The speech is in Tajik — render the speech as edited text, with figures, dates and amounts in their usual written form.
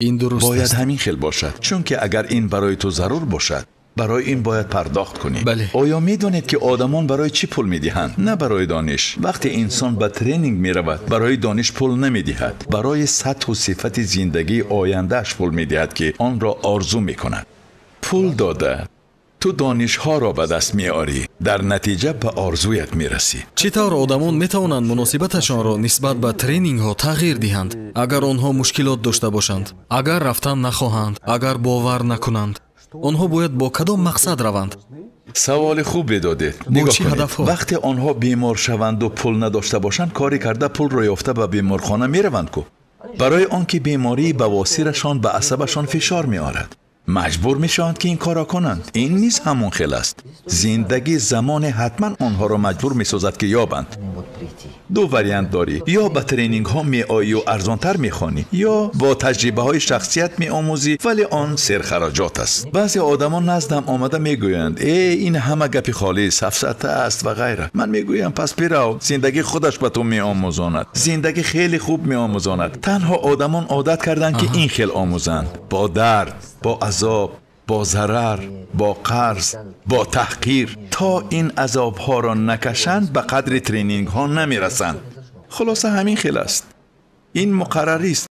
Ин дуруст бояд аст. Ҳамин хел бошад, чунки агар ин барои ту зарур бошад, барои ин бояд пардохт кунӣ. Бале. Оё медонед, ки одамон барои чӣ пул медиҳанд? На барои дониш. Вақте инсон ба тренинг меравад, барои дониш пул намедиҳад, барои сатҳу сифати зиндагии ояндааш пул медиҳад, ки онро орзу мекунад. Пул дода ту донишҳоро ба даст меорӣ, дар натиҷа ба орзуят мерасӣ. Чӣ тавр одамон метавонанд муносибаташонро нисбат ба тренингҳо тағйир диҳанд, агар онҳо мушкилот дошта бошанд, агар рафтан нахоҳанд, агар бовар накунанд? Онҳо бояд бо кадом мақсад раванд? Саволи хубе додед. Бо нигоҳ чӣ кунед. ҳадафҳо? Вақте онҳо бемор шаванду пул надошта бошанд, коре карда пулро ёфта ба беморхона мераванд ку, барои он ки бемории бавосирашон ба асабашон фишор меорад, маҷбур мешаванд, ки ин корро кунанд. Ин низ ҳамон хел аст. Зиндагӣ замоне ҳатман онҳоро маҷбур месозад, ки ёбанд. Ду вариант дорӣ: ё ба тренингҳо меоию арзонтар мехонӣ, ё бо таҷрибаҳои шахсият меомӯзӣ, вале он серхароҷот аст. Баъзе одамон наздам омада мегӯянд: «Э, ин ҳама гапи холӣ, сафсата аст» ва ғайра. Ман мегӯям: «Пас бирав, зиндагӣ худаш ба ту меомӯзонад». Зиндагӣ хеле хуб меомӯзонад. Танҳо одамон одат карданд, ки ин хел омӯзанд: бо дард, бо азоб, бо зарар, бо қарз, бо таҳқир. То ин азобҳоро накашанд, ба қадри тренингҳо намерасанд. Хулоса, ҳамин хел аст. Ин муқаррарист.